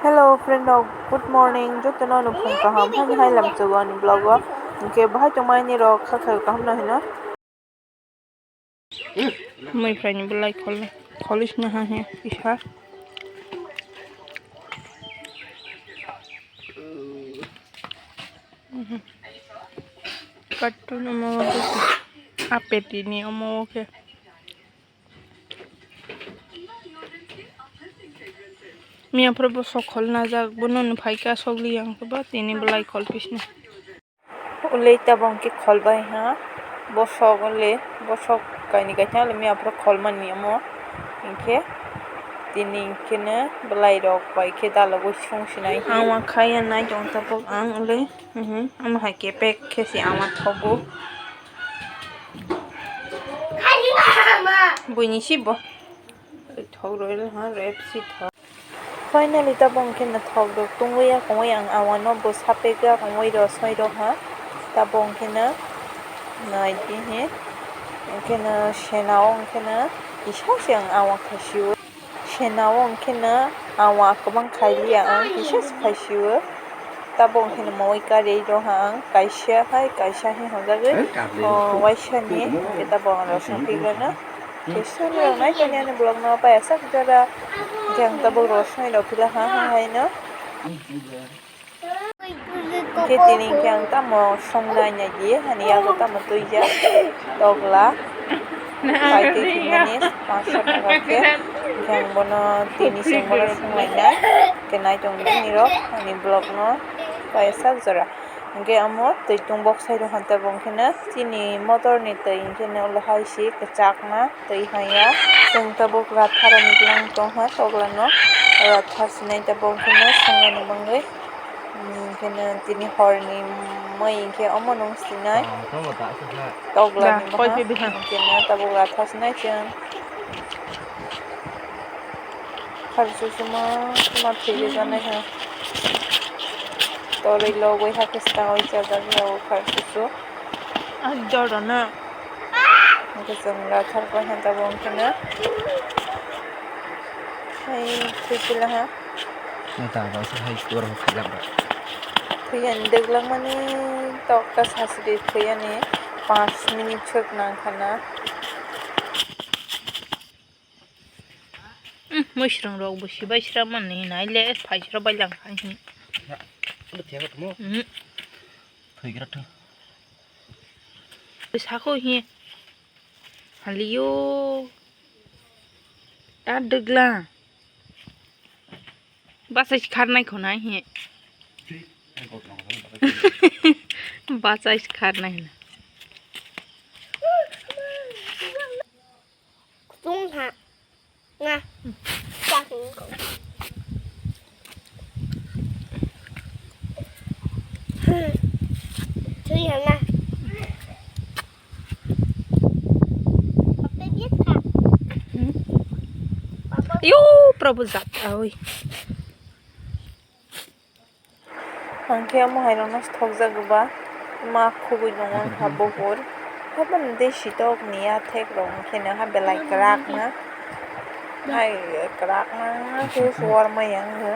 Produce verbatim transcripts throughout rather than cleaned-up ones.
Hello friend rok, good morning. Jotono no phung kaham. Hani hai lam chugo ani vlog o. Hinkhe bahai tongmani rok kha kha kaham no hino. Mai phrani belai khol, kholis na ha he isa. Cartoon omo apetini omo khe. Miya phuru bosok khol najak, bono no phaikha sogli yang khe ba tini belai khol pisna. Ulei tabok hwnkhe khol bai ha, bosok ulei, bosok kainwi kaisa ulei miya phuru khol mani omo, hinkhe tini hinkhe no belai rok bai khe dalogwi sung sinai. Ang ma khaiya nai tong tabok ang ulei, mhm, omo hai khe pack khe se ang ma thogo. Buini si bo. Thok rwui rw ha, rep si thok. Finally, tabok hwnkhe no thok rok tungwi ya, kongwi ang awano bo sapek ya, kongwi rw soi rw ha. Tabok hwnkhe no nai di he, hwnkhe no sena o hwnkhe no kisa se ang awa khai si o. Sena o hwnkhe no awa kwbang khai li ya ang, kisa se khai si o. Tabok hwnkhe no moi karwi rw ha ang, kaisa hai kaisa hwnjagwi, o waisa ni hwnkhe tabok ang rw song phi rw no. Kisa rw nai tani ani vlog no paiya sak jora. Hwnkhe ang tabok rw song rw phi rw ha hai hai no. Hwnkhe tini hwnkhe ang tamo song nai nai di, ani yago tamo twi jak tokla. Pai twi phimani panch sho taka khe. Hwnkhe ang bono tini chwng bono song lainai. Hwnkhe nai tong di nirok ani vlog no paiya sak jora. Hwnkhe omo twi tung bok sai rw hwn tabok hwnkhe no chini motor ni twi hwnkhe no ulo hai se kwchakma twi haiya. Chwng tabok rathara ni tong tong ha tokla no rathar sinai tabok hwnkhe no song nai bagwi. Hwnkhe no tini hor ni mui hwnkhe omo nung sinai. Tokla ni koi maha. Hwnkhe no tabok rathar sinai chwng. Kharsusu ma, ma thwi rijak nai kha. Torwi logwi hakhe swkang oi chajak ya o kharsusu. Ah, jor rw na. Hwnkhe chwng rathar kha tabok hwnkhe no. Hai thwi pila ha. Neta ba se hai tor ho khailak ba. Thwi ani dwglak mani tok ta sasidi thwi ani panch minute swk nang kha na. Umm, mwswrwng rok bo sibai sra mani hinwi le phai sra bai lang hai hinwi. Bo thwiya khe tamo? Umm. Thwigra thwi. Sako hi. Haliyo. Ta dwgla. Bachai si kharnai khonai hi. Bachai si kharnai hwnwi. Kutung ha. Nga. Chak ni ko. Thui ha na. Yo, Prabhu jat, oi. Hwnkhe omo hai rokno thokjagwi ba ma khugui tongo wngkha bukur. Haibano dei sitok ni yathek rok hwnkhe no ha belai kwrak na. Hai kwrak na khe warmai ya wngkha.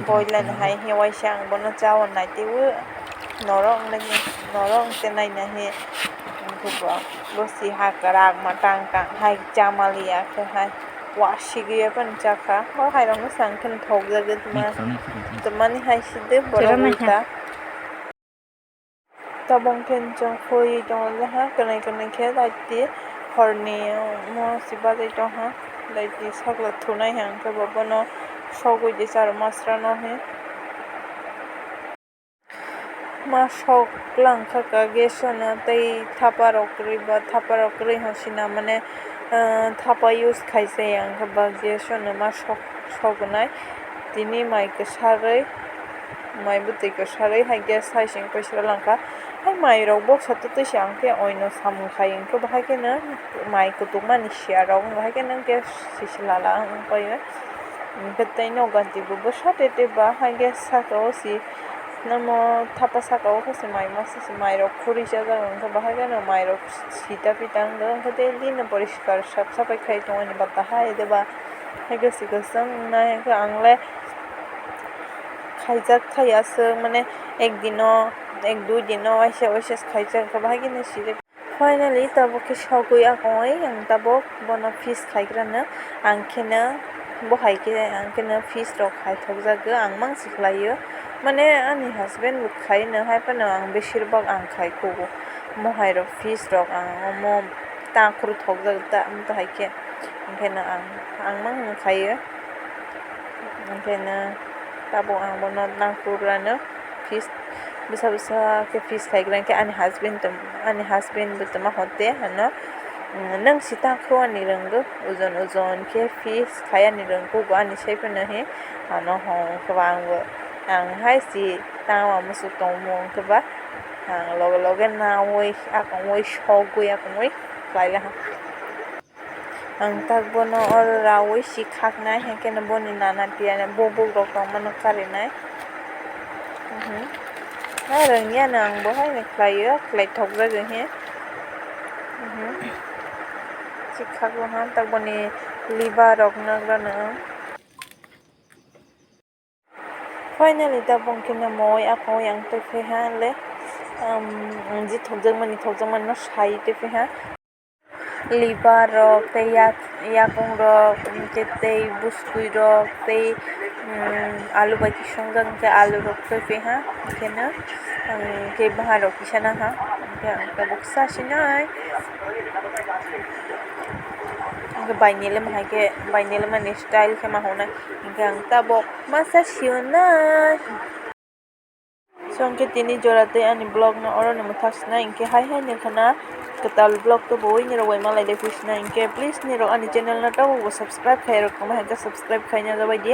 Boilani hai khe waisa ang bono chaui naitwi o norok wngkhe naina he wngkhe bo. Bo si ha kwrak ma tang tang hai chamaliya khe hai. Wa sigwi phano chakha. O hairokno swng kheno thokjagwi tongmani hai se de borok ulta. Tabuk khe chwng khoi tongo le ha, kwnwi kwnwi khe light ti horni omo se bajai tongha. Light ti sakla thunai hwnkhe bo bono sogwi di charo masra no he. Ma sok lang kha ka gas no tei thapa rok kwrwi ba, thapa rok kwrwi hwn sina mane, ah, thapa use khai se yang kha ba gas no ma sok, sok nai. Tini mai kwsarwi, mai bwtwi kwsarwi hai gas hai sing paisa lang kha. Hai mai rok boksa twtwi se ang khe oino samung khai hwn khe bahai kheno mai kutuk mani sia rok bahai kheno gas sisi lala wng pai o. Hwnkhe tei nogo ganti bo bwsa tete ba hai gas saka o si. Namo thapa saka o khe se mai masa se mai rok khuri chajak wngkha, bahai kheno mai rok sita pita wngkha, wngkha tei bini poriskar sap sapai khai tongmani bata hai de ba. Hai khe se kwchwng wngnai, hwnkhe ang le Khaijak thai aswk, mane ek dino, ek dui dino waisa waisa khaijak, hwnkhe bahai kheno sijak. Finally tabuk khe sogwi akongwi ang tabuk bono fix khaigrano, ang kheno bo hai khe ang kheno fix rok khaithokjagwi ang mangsi khlaio. Mane ani husband bo khaino, hai phano ang beshirbak ang khai kugo. Mohai rok fix rok ang omo ta khuru thokjagwi ta, omo to hai khe. Hwnkhe no ang, ang mangno khaio. Hwnkhe no tabuk ang bono nangkukgrano fix, bwsa bwsa khe fix khaigra hwnkhe ani husband tong, ani husband bo tongma hote hano, "Nwng si ta khru ani rwngwk, ojon ojon khe fix khai ani rwngkuk bo ani sai phano," he ano hwn khe ba ang bo, ang hai si tangma muchuk tongmung khe ba ang loge loge naui akongwi sogwi akongwi khlai laha. Ang tak bono oro raui si khaknai, hai kheno boni nana tiyana bubuk rok tongmano karinai. Mhm. Hai rwngya no ang bo haino khlaio, khlai thokjagwi he. Mhm. Si khaklo ha, tak boni liver rok nokla no. Finally, tabuk khe no moi akongwi ang twi phai ha le, um, ang je thokjakmani, thokjakmani no sai twi phai ha. Liver rok tei yak-, yakung rok, hwnkhe tei bwskwi rok tei, um, alu bai khe swngjak, hwnkhe alu rok twi phai ha, hwnkhe no, um, hwnkhe bahan rok kisa nang ha, hwnkhe ang tabuk sa sinai. Hwnkhe bai nilem hai khe, bai nilemani style khe ma hwnai. Hwnkhe ang tabuk masa siyunai. So, hwnkhe tini jora tei ani vlog no oro ni mwthak sinai. Hwnkhe hai hai ni khana kwtal vlog to bo ui nirok bai malai de phi sinai. Hwnkhe please nirok ani channel no tabuk bo subscribe khai rok tongma hwnkhe subscribe khaina jabai di.